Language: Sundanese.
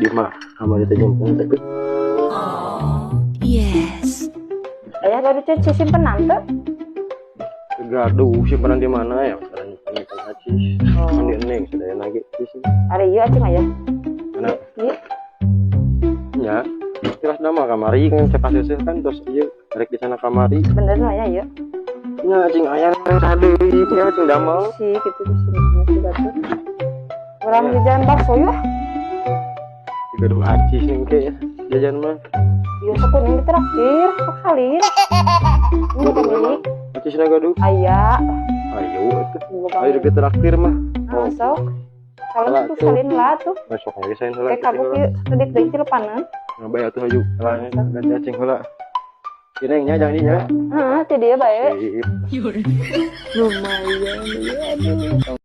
Di mah kamari teh jempol teh. Yes. Aya gaduh cuci simpenan tuh. Gaduh simpanan di mana ya? Misalnya nyimpen acis. Oh. Kan di neng sadaya lagi acis. Ari ieu acing aya. Mana? Ieu. Ya. Terus nama kamari kan cepat seuseuh kan terus ieu rek di sana kamari. Bener lah ya ieu. Nya cing aya deui nya cing damel. Si kitu di sini si batur. Urang jajan bakso ya. Gaduh acis nih ke ya. Jajan mah. Ieu sok kuning ditraktir, sok salin. Ini Gaduh pemilik emang. Acisna gaduh. Aya. Ayo atuh. Ayo ditraktir mah. Ah, sok. Kalau Salah tuh tuh. Salin lah tuh. Besok lagi saya heula. Kayak kagok ieu sakedik deui cilepanan. Ngabae atuh hayu. Heula ganti acing heula. Ini nya jangan dinya. Heeh, ti dieu bae. Sip. Lumayan ya, aduh.